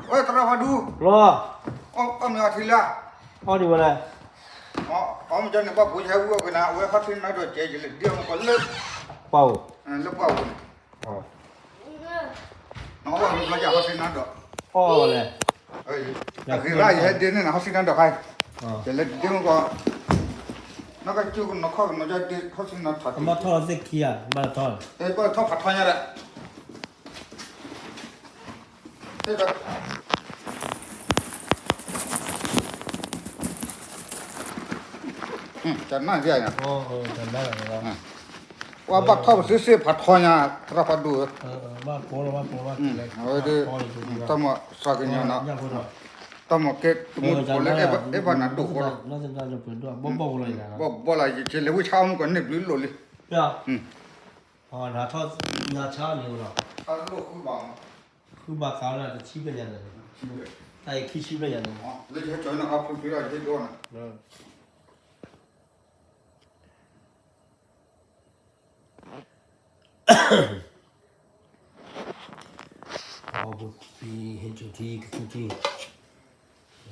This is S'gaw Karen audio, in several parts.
ဝဲသရၣ်ဖးဒူ, အီၣ်မ့ၤအီထံလၢ, အီၣ်ဒံးဝဲလဲၣ်, အီၣ်မ့ၤကန့ၣ်ဘၣ်ဘိဆဲးဝံၤအီၣ်က့ၤနၤ အဝဲဟီၣ်ထံနၤဒီးကဲယလဲၤဒ့မကီးလၢ, ပှၤအိၣ်, လၢပှၤအိၣ်န့ၣ်, နအီၣ်ဘၣ်မ့ၤဘျီယဟီၣ်ထံနၤဒီး, အီၣ်လဲၣ်, အဂ့ၤလၢယဟဲဒ့န့ၣ်နဟီၣ်ထံနၤဒီးခါ, ယလဲၤဒ့မကီး, နကစူၢ်ကနီၤခီၣ်ကနီၤယဒ့ဟီၣ်ထံနၤထီၣ်, ဘၣ်ထီၣ်သ့ၣ်ခံဂၤ, ဘၣ်ထီၣ်, ဘၣ်ထီၣ်ဖးထီညါဒီး တနၢ်, ပှၤဘၣ်ထီၣ်ပသ့စ့ၢ်ဖးထီညါ, သရၣ်ဖးဒူ, အဝဲဒၣ်, တၢ်မၤစှၤကညီၤနီၤ, တၢ်မၤကဲတမူတကိးလၢအဲၣ်ဘၣ်နၤဒိၣ်ဃီလီၤ, ဘီၣ်ဘီၣ်လီၤ, ယလဲၤဝံဆါအီၣ်မူကီးန့ၢ်ဘျုးလိာ်လံ, နၤထီၣ်နၤဆါန့ၣ်လီၤ, ဃုဘၣ်ဃးလၢတဆံဘျဲၣ်ညါန့ၣ်, တၢ်အံၤခံဆံဘျဲၣ်ညါန့ၣ်, လၢယဟဲကၠီၤနခါဖုဖုလီၤ ယဟဲဒိၣ်နၤ အီၣ်ဘိပံၤဟဲကၠိထံကသူထံ,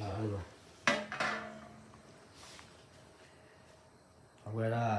လၢ, အဝဲဒၣ်,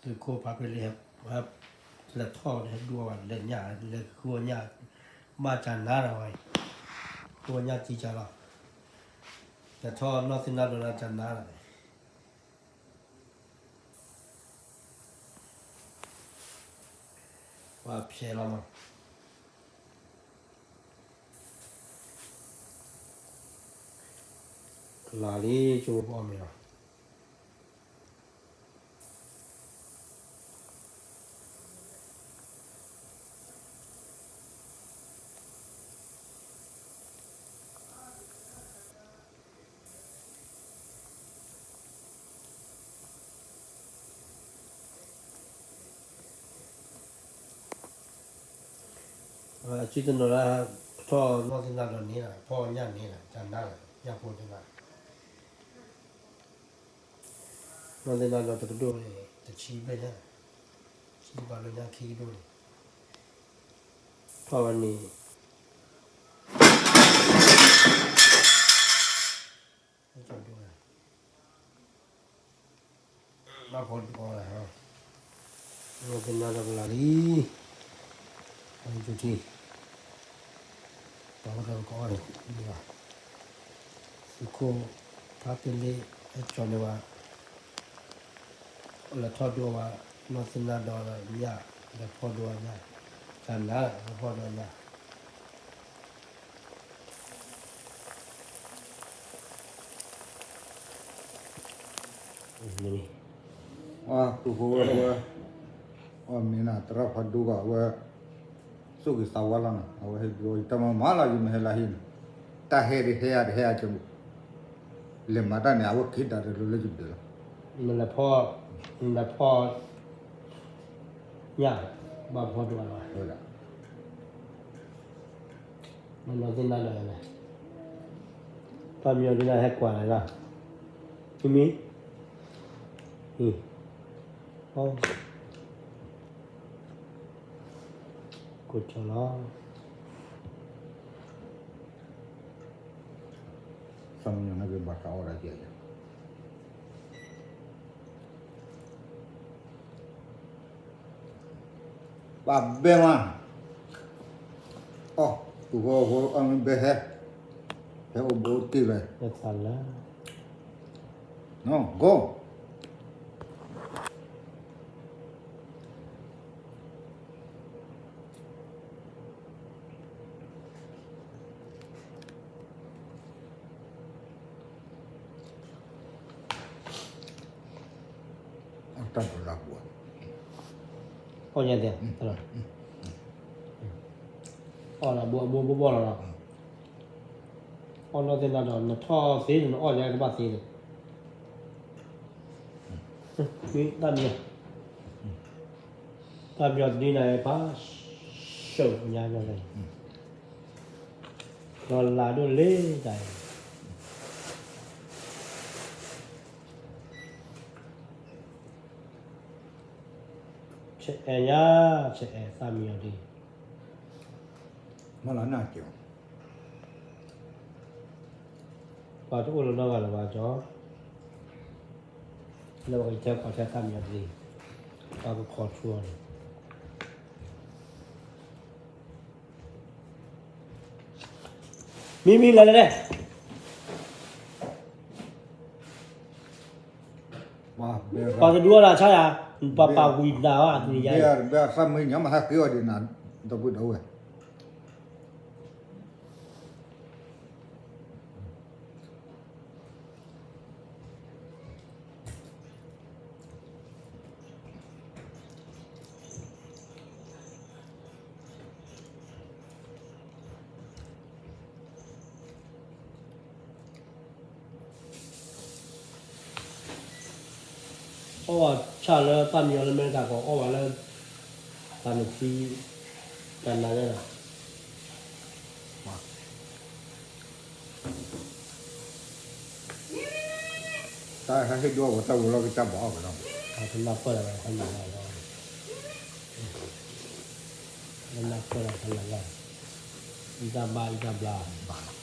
သုးခိၣ်ဖါဖ့လ့, လဲၤထီၣ်ဟဲဒူအီၣ်ဘၣ်လဲၣ်ညၣ် လဲၤဃုအီၣ်ညၣ်, ဘၣ်ကနါဒီးဝဲ, ဃုအီၣ်ညၣ်ကံကလီၤ, လဲၤထီၣ်နီၢ်သ့ၣ်နီၢ်ဒီးကနါဒီး ပှၤဖျဲးလီၤမး, လီၤလံ ကၠိဖိအီၣ်မ့ၤလီၤ. အစုတနီၤလၢ, ထီၣ်နီၢ်သ့ၣ်နီၢ်ဒီးန့ၣ်လီၤ ဖီၣ်ညၣ်န့ၣ်လီၤ တၢ်နါလီၤ ညၣ်ဖိတနါ, နီၢ်သ့ၣ်နီၢ်ဒီးတကဒိၣ်န့ၣ် တဆံဘျဲၣ်ညါ, ဆံဘျဲၣ်ညါခံကဒိၣ်န့ၣ်, ထီၣ်ဝဲန့ၣ် ဘၣ်ဖီဒိၣ်အီၤ, နီၢ်သ့ၣ်နီၢ်ဒီးကလီၤလံ, အကၠိထံ, ပှၤကဒီးကအီၣ်န့ၣ်, သုးခိၣ်ဖါတ့လ့ ဟဲကၠီၤန့ၢ်ဝဲ, လဲၤထီၣ်ဒိဝဲ, နီၢ်သ့ၣ်နီၢ်ဒီးညၣ်, လဲၤဖီဒိဝဲညၣ်, တၢ်နါလဲၤဖီဒိဝဲညၣ် ပူဖိဝဲ, အီၣ်မ့ၤနၤ သရၣ်ဖးဒိၣ်ဘၣ်ဝဲ, ဆိၣ်ဂ့ၤသးဝါလီၤနၤ အဝဲဟဲဒိ ယတၢ်မၤမၤလီၤ ယမ့ၢ်ဟဲလၢဟံၣ်န့ၣ်, တၢ်ဟဲဒ်ဟဲယၤတဟဲယၤကမူ, လဲၤမၤတၢ်န့ၣ် အဝဲက့ၤဒၣ်တလိၤလၢယဘျုးလီၤ, နလဲၤဖီ, နလဲၤဖီ, ညၣ်, ဘၣ်ဖီဒိၣ်လီၤ, မနီၢ်သ့ၣ်နီၢ်ဒီးလဲၣ်, တၢ်မံၤဒ်န့ၣ်ဟဲကွၢ်လီၤ, မ့မ့ၢ်, ကိၢ်ကၠီလီၤ, သၣ်မံယီၤန့ၣ်က့ၤဘၣ်ဃးအီၣ်ဒၣ်ကဲ ဘၣ်ဘဲမး, အီၣ်, ပူဖိဖိအီၣ်မ့ၢ်ဘဲဟဲ, ဟဲအိၣ်ဘိတ့ၢ်ဝဲ, နဂီၢ် တၢ်ဘျုးလၢပှၤ, အီၣ်ညါသ့, အီၣ်လၢဘိဘိဘီၣ်လီၤ, အီၣ်နီၢ်သ့ၣ်နီၢ်ဒီး နထီၣ်သ့န့ၣ် နအီၣ်ညါကဘၣ်သ့န့ၣ်, တၢ်မံၤ, တၢ်မံၤဒ်န့ၣ်ဖး, ဆိၣ်ညါညါသ့, လီၤလးဒိၣ်လၢတၢ်အံၤ ဆဲးအဲၣ်ညါ, ဆဲးအဲၣ်သၣ်မံယီၤဒ် မ့ၢ်လီၤနၢ်က့ၤ, ပှၤတအိၣ်လၢၤနီတဂၤလၢၤဘၣ်ကၠီ, လၢပကတဲခီၣ်ထဲတၢ်မံၤအီၤတသ့, ပှၤကခီထူအီၤန့ၣ် မံမံလၢလၢ, ပှၤတဒူအီၣ်ဒၣ်ဆါယၤ, ပှၤပာ်ဝံၤနၤအီၤအကလုာ်ယါ, ဘဲသးမုာ်ညါမးဟးဃ့အီၤဒံးနၤ, ဒီပုၢ်ဒီဝဲၢ် အီၣ်ဘၣ်ဆၣ်လၢတၢ်မံအီၤလၢအမဲရကၤကီး အီၣ်ဘၣ်လၢ တၢ်နသံ တၢ်နၤယဲလီၤ, တၢ်ဟဲဟ့ၣ်ဒိအဝဲတၢ်ဝဲၤလီၢ်ကစၢ်ဘၣ်အီၣ်ကလီၤ, တၢ်နၢ်ပၢၢ်လီၤဝဲတၢ်နၤလီၤ, တၢ်နၢ်ပၢၢ်လီၤတၢ်နၤလီၤ, အံသၣ်ဘၣ်အံသၣ်ဘျါ က့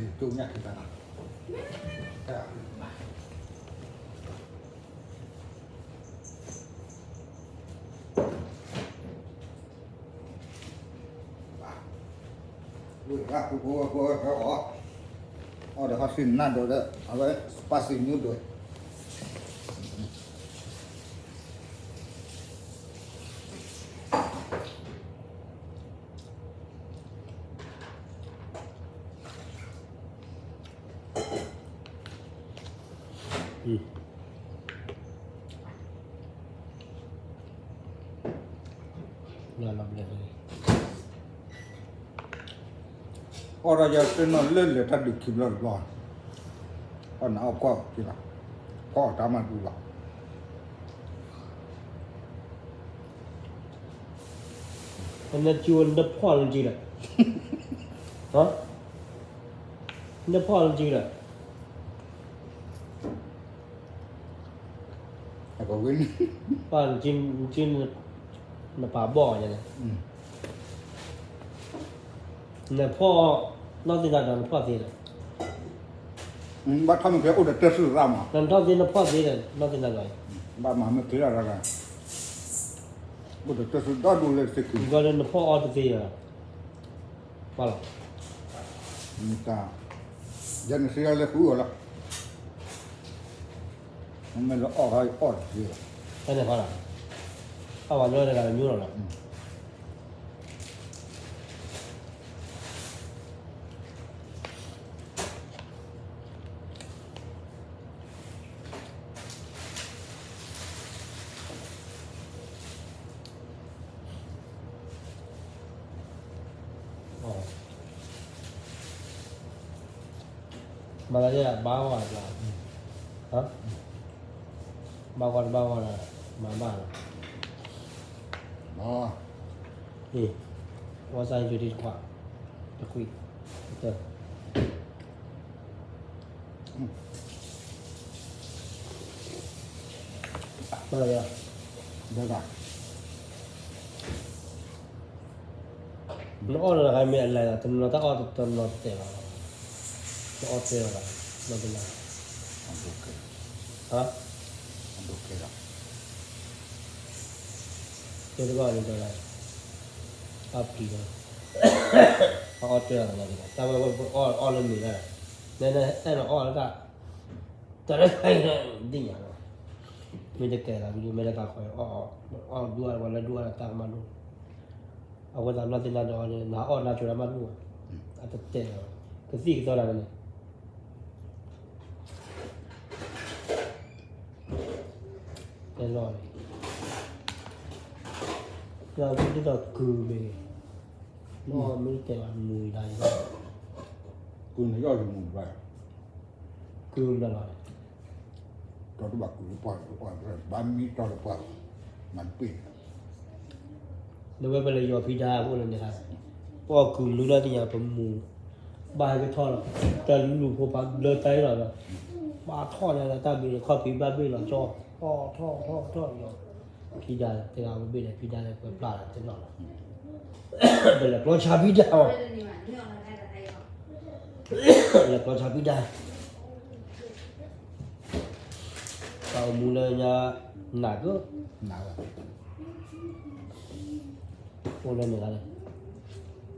ၤတုၤန့ၣ် အံၤ တိၢ်ညၣ်က့ၤဘၣ်လီၤ, ဝဲၢ်ဖိဖိဝဲၢ်ဖိဝဲၢ်ဖိအီၣ်, အီၣ်ဒီးဟီၣ်စံၣ်နၢ်ဒိးဒီး အဝဲ spicy noodle အီၣ်ဒီးယတဲနီၤလၢလဲၤတၢ်ဒုးခံဘျီတဘျီ, အီၣ်နၤအီၣ်ကွၢ်က့ၤလီၤ, ဖီအီၣ်တၢ်မၤဒူလီၤ. နကၠူနဖီၣ်နကၠူဒီး, နဖီၣ်နကၠူဒီး, ပှၤနကၠူ နပာ်ဘီၣ်ညါန့ၣ်, နဖီၣ်, နီၢ်သ့ၣ်နၤဒီးနဖီၣ်သ့ဒီး, ဘၣ်ထီၣ်မ့ၢ်ကဲအိၣ်ဒီးတၢ်စူၢ်ရၣ်မး, နထီၣ်သ့နဖီၣ်သ့ဒီး နီၢ်သ့ၣ်နၤဒီး, ဘၣ်မၤမ့ၢ်ကဲရၣ်ရၣ်, အိၣ်ဒီးတၢ်စူၢ်ဒီဒူၣ်လၢသ့ၣ်ခံ, နဖီၣ်အီၣ်တသ့ဒီး, ပှၤလီၤ တၢ်, ယဲနစံးလၢဃုအီၤလီၤ, မ့ၢ်လၢအီၣ်ခါအီၣ်တသ့လီၤ, ဖဲန့ၣ်ခါလီၤ, အဝဲညီတဂၤညိလီၤလီၤ. မၤသးဒ်ဘၣ်ဝဲဒၣ်, ဘၣ်ဝဲတဘၣ်ဝဲဒီး မၤဘၣ်လီၤ, အ့, ဝါစၢ်ယိၤဒံးတခွး, တခွံ, တၢ် ဘၣ်ယၤ, နအီၣ်လၢတဂၤမ့ၢ်အလဲၤဒီး တနီၤတၢ်အီၣ်တနီၤတဲာ်ဘၣ်, နအီၣ်တဲာ်ဘၣ်, နတနၤ, ဟါ, တဲတဘၣ်န့ၣ်ဒီး, အပျံၤဒီး, အအီၣ်တဲာ်ဘၣ်တနီၤတနီၤ တၢ်ဝဲအီၣ်လၢမ့ၤဒၣ်, နအဲၣ်ဒိးအီၣ်လၢတၢ် တၢ်လၢဒ်ညါလီၤ, မ့ၢ်တကဲလီၤ မ့ၢ်တကးဃီ အီၣ်ဒူၣ်အီၣ် ပှၤလၢဒူၣ်အီၣ်တၢ်ကမၣ်ဒိၣ်, အဝဲသးနီၢ်သ့ၣ်နီၢ်ဒီးန့ၣ် နအီၣ်နၢ်ဆိဒၣ်မၣ်ဒိၣ်, အတတဲာ်လီၤ, ကသံၣ်ကသီဒၣ်န့ၣ် လီၤန့ၣ်, ဒီးဝံၤဒ်သိးကုၢ်မ့ၢ်ဂ့ၤ, မ့ၢ်တဲဘၣ်မူၤဒၣ်အံၤလီၤ, ကုၢ်န့ၣ်ယီၢ်ယမူၤဘၣ်, ကုၢ်ဘျီလီၤန့ၣ်, တီၢ်တဘၣ်ကုၢ်တပှၢ်, ဘၣ်မံတီၢ်တပှၢ်, မၤတပ့ၢ်န့ၣ်, လၢဝဲပလဲၤယီၤဖံဒါအဃိန့ၣ်, ပအီၣ်ကုၢ်မနုၤလၢသ့ၣ်ညါပမူၤ, ဘၣ်ဟဲကထီၣ်လီၤ, တလူၢ်ဖိဖးဘျၢတၢ်အံၤလီၤ, ဘၣ်ထီၣ်ညါလၢတၢ်ဘျုးန့ၣ် ခီၣ်ဖံးဘၣ်ဘ့ၣ်လီၤကၠီ, ထီၣ်ထီၣ်ထီၣ်ထီၣ်လီၤ, ဖံဒါတဂၤဝဲဘ့ၣ်ဒီး ဖံဒါလၢပှဲၤပျၢ်လီၤတနီၤလီၤ, ပလဲၤကျီဆါဖံဒါအီၤ, လဲၤကျီဆါဖံဒါ ပှၤအိၣ်မူလၢညါ, နးက, နး, အိၣ်လၢန့ၣ်ဂၤလၢ,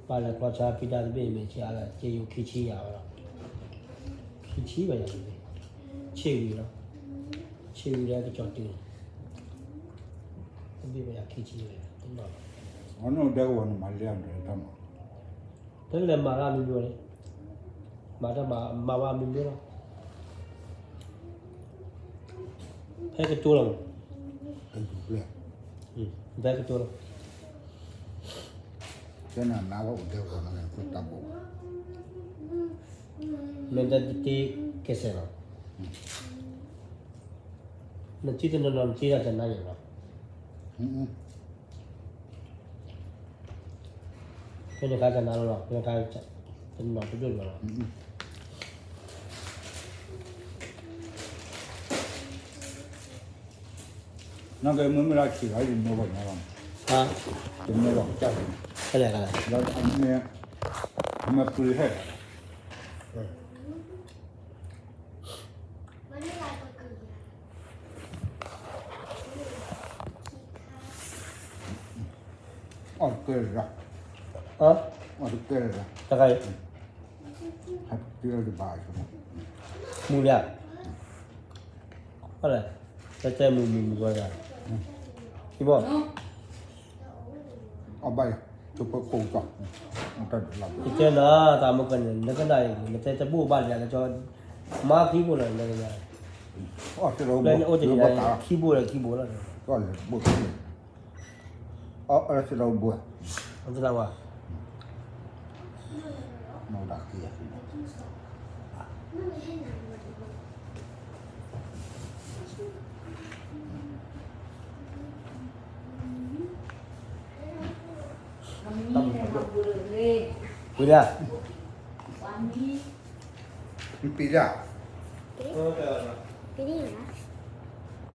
ပှၤလဲၤကျီဆါဖံဒါတဘ့ၣ်မ့ၢ်ဆံးအါလၢ က့ယိၤခံဆံယၤဝဲလီၤ, ခံဆံဘၣ်ယၤတဘ့ၣ်, ဆ့ၣ်ဝံၤလီၤ, ဆ့ၣ်ဝံၤလၢကစီၤတုၤန့ၣ်, တဘ့ၣ်ဘၣ်ယၤခံဆံဝဲ, တနီၤလီၤ, အနီၢ်ဒဲကဝီၤန့ၣ်မၤလဲၢ်အီၤန့ၣ်တမး တလဲၤမၤတၢ်မံၤမံၤန့ၣ်, မၤတၢ်မၤမၤဝဲမံၤမံၤလီၤ, ဖဲကတိၤလီၤ, ဖဲကတိၤလီၤ, တဲနၤနၤဝဲအိၣ်ဒဲကဝီၤန့ၣ် တၢ်ဘိ, မ့ၢ်တၢ်တတ့ကဲစဲးလီၤ, နတံၤတနီၤနီၤနတံၤတၢ်တနါယဲၢ်လီၤ ဖဲန့ၣ်ခါတနါလီၤ, ဖဲန့ၣ်ခါတနီၤတဒိၣ်လီၤလီၤ, နကမ့ၢ်မ့ၢ်လၢဆံးလီၤ ယမ့ၢ်ဂီၢ်ညါလီၤ, ယမ့ၢ်လီၤကစၢ်န့ၣ်, ဖဲလဲၣ်, လၢအမ့ၢ်, အမ့ၢ်ပျံၤဟဲ အီၣ်တကဲလၢၤ, အီၣ်တကဲလၢၤ, တခါအံၤ, မူၤလၢ, အီၣ်လဲၣ်, တဲတဲမူၤမူၤမူၤဝဲဒၣ်, အီၣ်ဘၣ်, ယတဲနၤ တၢ်မုၢ်ကန့ၣ် နကနၣ်အံၤ နတဲတဘိၣ်ဘၣ်လၢကီ, မါခံဘိၣ်လၢနကနၣ်, အိၣ်တ့ၢ် ခံဘိၣ်လၢခံဘိၣ်လီၤ, အီၣ်တလါဝါ, မ့ၢ်ဒၣ်က့ၤ ဝံၤဒၣ်, ပံၤဒၣ်, ပံၤဒၣ်,